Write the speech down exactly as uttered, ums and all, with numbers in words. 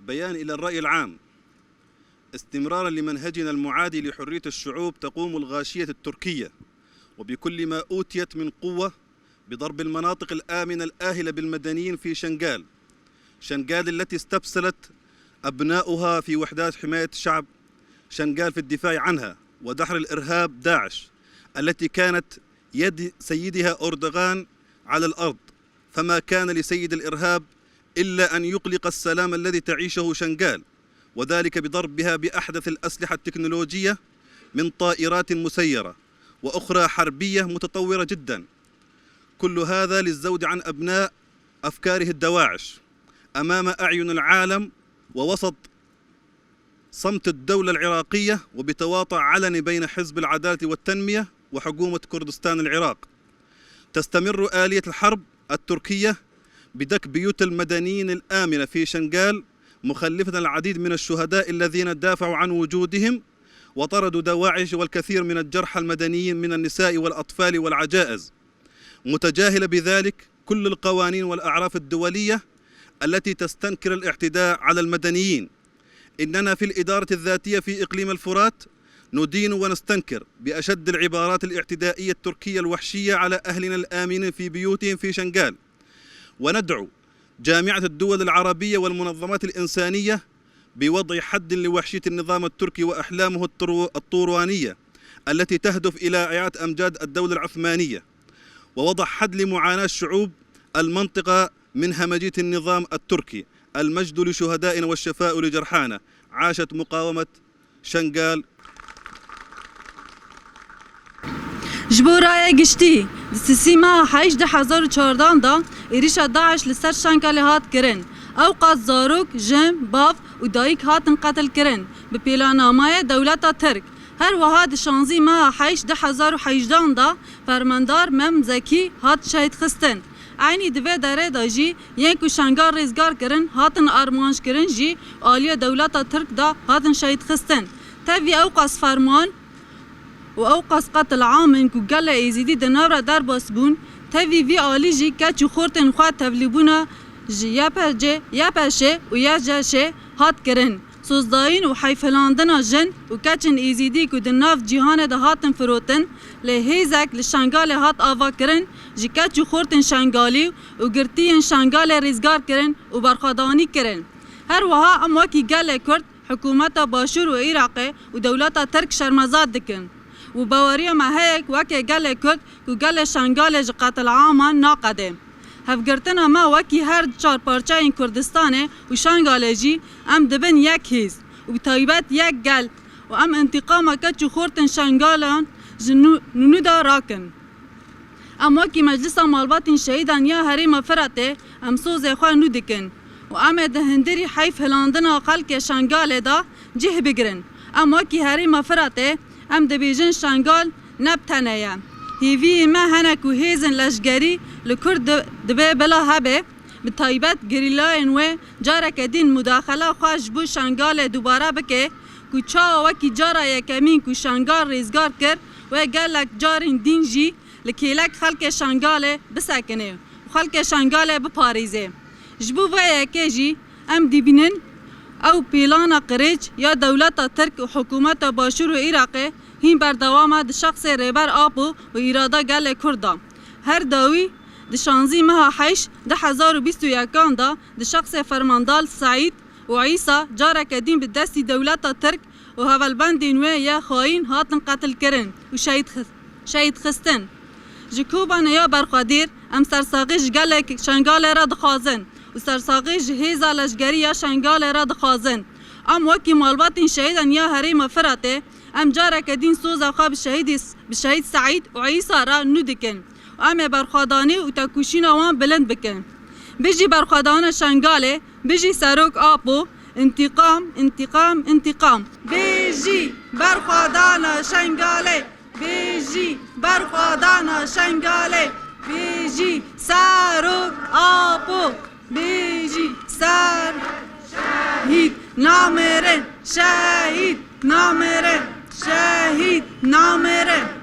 بيان إلى الرأي العام. استمرارا لمنهجنا المعادي لحرية الشعوب، تقوم الغاشية التركية وبكل ما أوتيت من قوة بضرب المناطق الآمنة الآهلة بالمدنيين في شنغال، شنغال التي استبسلت أبناؤها في وحدات حماية الشعب، شنغال في الدفاع عنها ودحر الإرهاب داعش التي كانت يد سيدها أردوغان على الأرض، فما كان لسيد الإرهاب إلا أن يقلق السلام الذي تعيشه شنغال، وذلك بضربها بأحدث الأسلحة التكنولوجية من طائرات مسيرة وأخرى حربية متطورة جدا. كل هذا للزود عن أبناء أفكاره الدواعش أمام أعين العالم ووسط صمت الدولة العراقية وبتواطؤ علني بين حزب العدالة والتنمية وحكومة كردستان العراق. تستمر آلية الحرب التركية بدك بيوت المدنيين الآمنة في شنغال، مخلفة العديد من الشهداء الذين دافعوا عن وجودهم وطردوا دواعش والكثير من الجرحى المدنيين من النساء والأطفال والعجائز، متجاهلة بذلك كل القوانين والأعراف الدولية التي تستنكر الاعتداء على المدنيين. إننا في الإدارة الذاتية في إقليم الفرات ندين ونستنكر بأشد العبارات الاعتدائية التركية الوحشية على أهلنا الآمنين في بيوتهم في شنغال، وندعو جامعة الدول العربية والمنظمات الإنسانية بوضع حد لوحشية النظام التركي وأحلامه الطرو-، الطوروانية التي تهدف إلى إعادة أمجاد الدولة العثمانية، ووضع حد لمعاناة شعوب المنطقة من همجية النظام التركي. المجد لشهدائنا والشفاء لجرحانا. عاشت مقاومة شنغال. Ji bo raya giştî, di sisî meha heyş du hezar û çardan de êrîşa DAIŞ li ser Şengalê hat kirin. Ew qas zarok, jin, bav û dayik hatin qetilkirin bi pêlanamaya dewleta Tirk. Her wiha di şanzî meha heyş du hezar û hejdan de fermandar Mem Zekî hat şehîdxistin. Eynî di vê derê de jî yên ku Şengal rêzgar kirin, hatin armanc kirin jî aliyê dewleta Tirk de hatin şehîdxistin. Tevî ew qas ferman û ew qas qetil am in ku gelê Êzîdî di nav re derbas bûn, tevî vî alî jî keç û xortên xwe tevlîbûna ji Y P G, Y P Ş û Y J Ş hat kirin. Sozdayîn û heyfhilandina jin û keçên Êzîdî ku di nav cîhanê de hatin firotin, lê hêzek li Şengalê hat avakirin, ji keç û xortên Şengalî û girtiyên Şengalê rêzgar kirin û berxwedanî kirin. Her wiha em wekî gelê Kurd, hikûmeta Başûr û Iraqê û dewleta Tirk şermezar dikin û baweriya me heye ku weke gelê Kurd ku gelê Şengalê ji qetilaman naqede. Hevgirtina me wekî her çar parçeyên Kurdistanê û Şengalê jî em dibin yek hêz û bi taybet yek gel û em întîqama keç û xortên Şengalan ji nû, nûnû de rakin. Em wekî Meclisa Malbatên Şehîdan ya Herêma Firatê em sozê xwe nû dikin û em ê di hundirî heyfhilandina xelkê Şengalê de cih bigirin. Em wekî Herêma Firatê em dibêjin Şengal ne bi tenê ye. Hêviyê me hene ku hêzên leşgerî li Kurd di-, dibê bila hebe, bi taybet gerîlayên wê careke din mudaxela xwe ji bo Şengalê dubare bike ku çawa wekî cara yekemîn ku Şengal rêzgar kir, wê gelek carên din jî li kêlek xelkê Şengalê bisekine û xelkê Şengalê biparêze. Ji bo vê yekê jî em dibînin ew pêlana qirêj ya dewleta Tirk û hikûmeta Başûr û Iraqê hîn berdewam e di şexsê Rêber Apo û îrada gelê Kurd de. Her dawî di şanzî meha heyş du hezar û bîst û yekan de di şexsê Fermandar Seîd û Îsa careke din bi destî dewleta Tirk û hevalbendên wê yê xayîn hatin qetilkirin û şehîd xist-, şehîdxistin. Ji Kobanê ya berxwedêr em sersaxî ji gelek Şengalê re dixwazin û sersaxî ji hêza leşgerî ya Şengalê re dixwazin. Em wekî malbatên şehîdan ya Herêma Firatê em careke din soza xwe bi şehîdê, bi şehîd Seîd û Îsa re nû dikin. Em ê berxwedanî û tekoşîna wan bilind bikin. Bijî berxwedana Şengalê, bijî Serok Apo, întîqam, întîqam, întîqam. Bijî berxwedana Şengalê, bijî berxwedana Şengalê, bijî Serok Apo, bijî ser-, şehîd namirin, şehîd namirin, şehîd namirin.